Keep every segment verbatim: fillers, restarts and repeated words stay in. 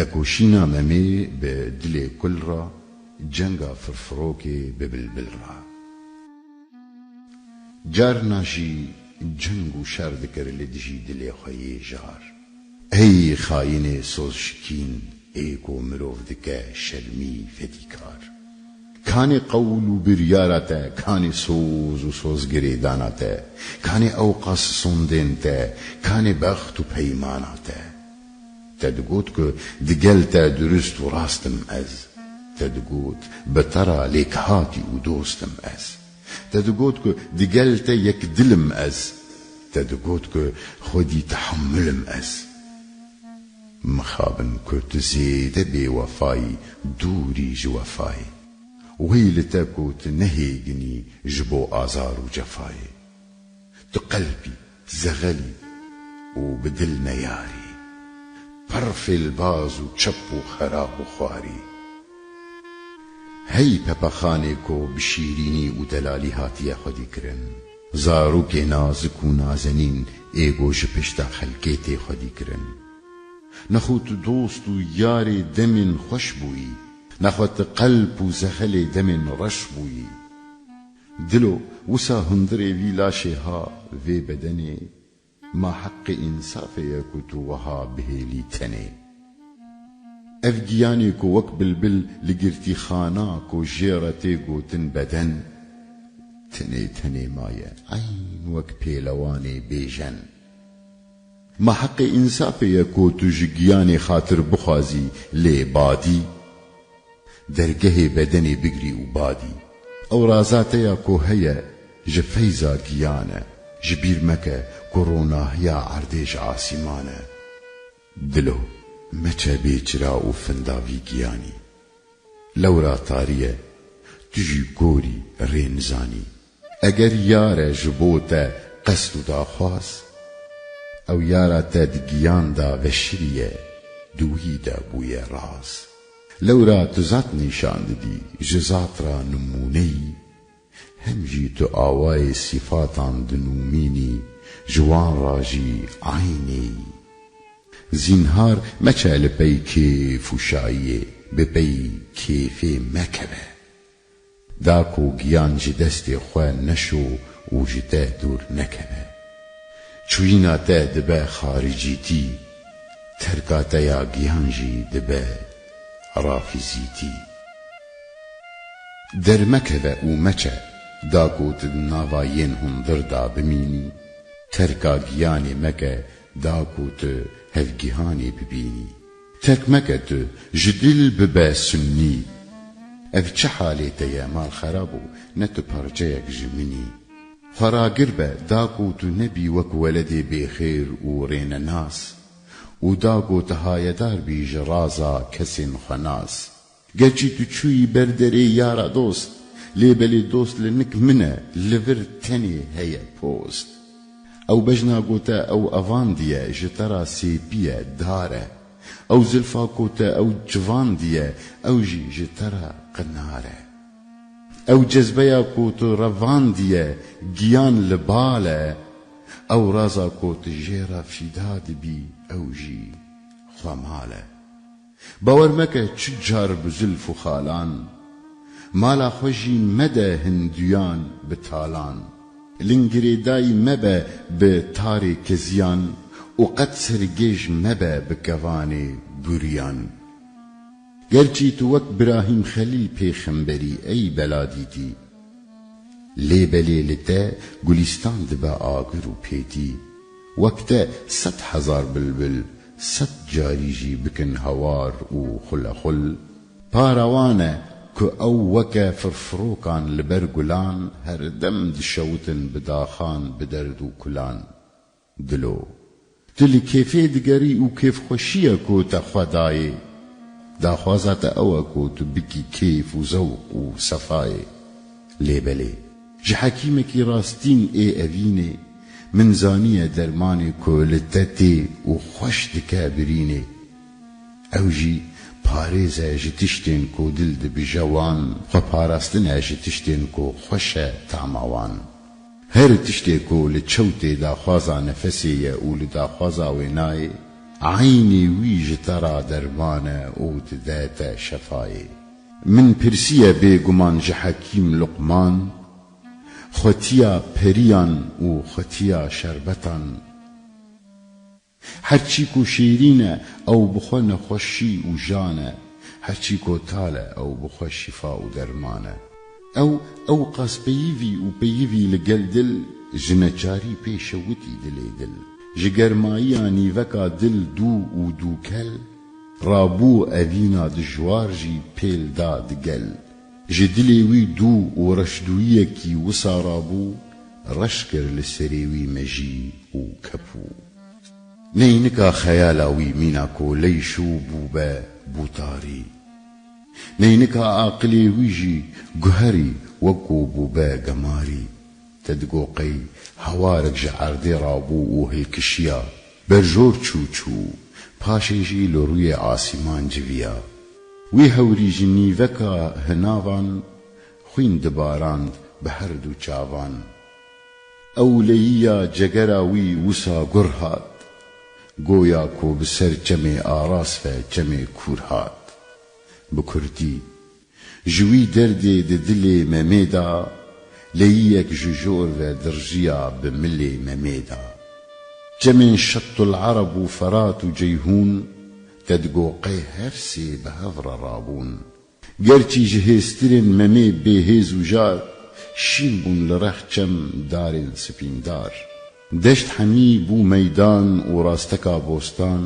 Tekoşîna Memê bi dilê kul re, cenga firfirokê bi bilbil re. Carna jî ceng û şer dikir li dijî dilê xwe yê jar. Ey xayînê sozşikîn, ê ku mirov dike şermî fedîkar. Kanê qewl û biryara te, kanê soz û sozgirêdana te, kanê ewqas sondên te, kanê bext û peymana te. Te digot ku digel te durust û rast im ez. Te digot bi te re lêkhatî û dost im ez. Te digot ku digel te yekdil im ez. Te digot ku xwedî tehemul im ez. Mixabin ku tu zêde bêwefayî, dûrî ji wefayê. Wey li te ku tu nehêginî ji bo azar û cefayê. Tu qelpî, zexelî û bi dil neyarî. Pir fêlbaz û çep û xerab û xwarî. Hey pepexanê ku bi şîrînî û delalî hatiye xwedî kirin. Zarokê nazik û nazenîn ê ku ji pişta xelkê tê xwedî kirin. Nexwe tu dost û yarê demên xweş bûyî, nexwe tu qelp û zexelê demên reş bûyî. Dilo, wisa hundirê vî laşê ha vê bedenê, ma heqê însafê ye ku tu wiha bihêlî tenê. Ev giyanê ku wek bilbil li girtîxana ku jê re tê gotin beden, tenê tenê maye, eyn wek pêlewanê bêjen. Ma heqê însafê ye ku tu ji giyanê xatir bixwazî, lê badî dergehê bedenê bigirî û badî. Ew raza te ya ku heye, ji feyza giyan e, ji bîr meke ku ronahiya erdê ji asîman e. Dilo, meçe bê çira û finda vî giyanî. Lewra tarî ye, tu jî gorî rê nizanî. Eger yar e ji bo te qest û daxwaz, ew yara te di giyan de veşirî ye, di wî de bûye raz. Lewra tu zat nîşan didî, ji zat re nimûneyî, hem jî tu awayê sîfatan dinûmînî, ji wan re jî eynê yî. Zînhar meçe li pey kêf û şayiyê, bi pey kêfê mekeve. Da ku giyan ji destê xwe neşo û ji te dûr nekeve. Çûyîna te dibe xaricîtî, terka te ya giyan jî dibe rafizîtî. Dermekeve û meçe, da ku tu di nava yên hundir de bimînî, terka giyanê meke, da ku tu hevgihanê bibînî. Terk meke tu, ji dil bibe sunnî. Ev çi halê te ye, mal xerab û ne tu parçeyek ji min î. Xwe ragir be, da ku tu nebî wek weledê bêxêr û rênenas û da ku tu hayedar bî ji raza kesên xwenas. Gerçî tu çûyî ber derê yara dost, lê belê dost li nik min e, li vir tenê heye post. Ew bejna ku te ew evandiye, ji te re sêpî ye, dar e. Ew zilfa ku te ew civandiye, ew jî ji te re qinar e. Ew cezbeya ku tu revandiye, giyan li bal e. Ew raza ku tu jê re fîda dibî, ew jî xwemal e. Bawer meke çi car bi zilf û xalan, mala xwe jî mede hinduyan bi talan. Lingirêdayî mebe bi tarê keziyan û qet sergêj mebe bi kevanê buriyan. Gerçî tu wek Birahîm Xelîl pêxemberî ey beladîtî, lê belê li te gulîstan dibe agir û pêtî. Wek te sed hezar bilbil, sed carî jî bikin hewar û xulexul. Para wan e ku ew weke firfirokan li ber gulan, her dem dişewitin bi daxan, bi derd û kulan. Dilo, tu li kêfê digerî û kêfxweşiye ku te xwe dayê. Daxwaza te ew e ku tu bikî kêf û zewq û sefayê. Lê belê, ji hekîmekî rastîn ê evînê, min zaniye dermanê ku li te tê û xweş dike birînê. Ew jî parêz e ji tiştên ku dil dibije wan, xweparastin e ji tiştên ku xweş e tama wan. Her tiştê ku li çewtê daxwaza nefesê ye û li daxwaza wênayê, Eynî wî ji te ra derman e û dide te şefayê. Min pirsiye bêguman ji Hekîm Luqman, xwetiya periyan û xwetiya şerbetan. Her çî ku şîrîn e, ew bi xwe nexweşî û jan e. Her çî ku tal e, ew bi xwe şîfa û derman e. Ew, ew qas peyivî û peyivî li gel dil, ji neçarî pê şewitî dilê dil. Ji germayiya nîveka dil dû û dûkel, rabû evîna dijwar jî pêl da digel. Ji dilê wî dû û reşdûyiyekî wisa rabû, reş kir li serê wî mejî û kepû. Neynika xeyala wî mîna ku leyş û bûbe bûtarî. Neynika aqilê wî jî guherî wek ku bûbe gemarî. Te digo qey hewarek ji erdê rabû û hilkişiya, berjor çû çû, paşê jî li rûyê asîman civiya. Wî hewrî ji nîveka hinavan xwîn dibarand bi her du çavan. Ewleyiya cegera wî wisa gur hat, goya ku bi ser çemê aras ve çemê kûr hat. Bi kurtî, ji wî derdê di dilê Memê de, leyiyek ji jor ve dirjiya bi milê Memê de. Çemên Şetul Ereb û Ferat û Ceyhûn, te digo qey her sê bi hev re rabûn. Gerçî ji hêztirên Memê bêhêz û jar, şîn bûn li rex çem darên spîndar. Deşt hemî bû meydan û rasteka bostan,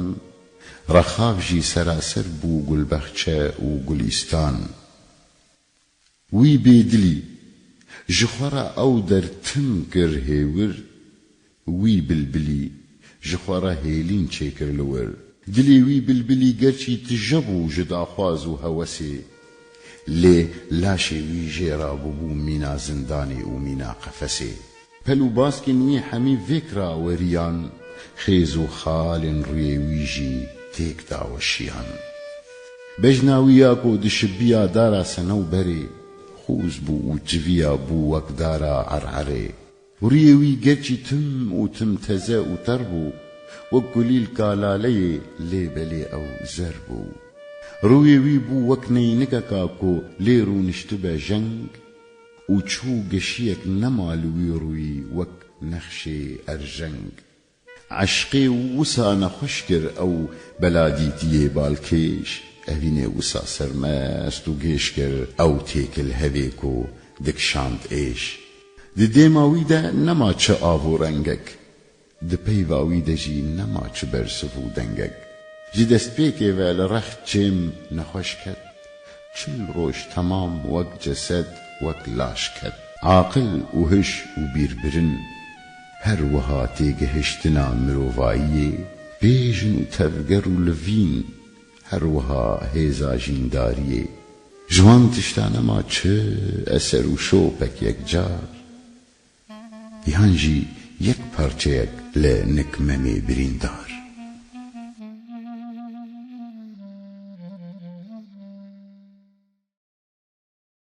rexav jî seraser bû gulbexçe û gulîstan. Wî bêdilî ji xwe re ew der tim kir hêwir, wî bilbilî ji xwe re hêlîn çêkir li wir. Dilê wî bilbilî gerçî tije bû ji daxwaz û hewesê, lê laşê wî jê re bûbû mîna zindanê û mîna qefesê. Pel û baskên wî hemî vêk ra weriyan, xêz û xalên rûyê wî jî têk da weşiyan. Bejna wî ya ku dişibiya dara senewberê, xûz bû û civiya bû wek dara ererê. Rûyê wî gerçî tim û tim teze û ter bû, wek kulîlka laleyê, lê belê ew zer bû. Rûyê wî bû wek neynikeka ku lê rûniştibe jeng, û çû geşiyek nema li wî rûyî wek nexşê erjeng. Eşqê wisa nexweş kir ew beladîtiyê balkêş, evînê wisa sermest û gêş kir ew têkil hevê ku dikişand êş. Di dêma wî de nema çi av û rengek, di peyva wî de jî nema çi bersiv û dengek. Ji destpêkê ve li rex çêm nexweş ket, çil roj temam wek cesed, wek laş ket. Aqil û hiş û bîrbirin, her wiha têgihiştina mirovayiyê, bêjin û tevger û livîn, her wiha hêza jîndariyê. Ji wan tişta nema çi eser û şopek yekcar, yan jî yek parçeyek li nik Memê birîndar.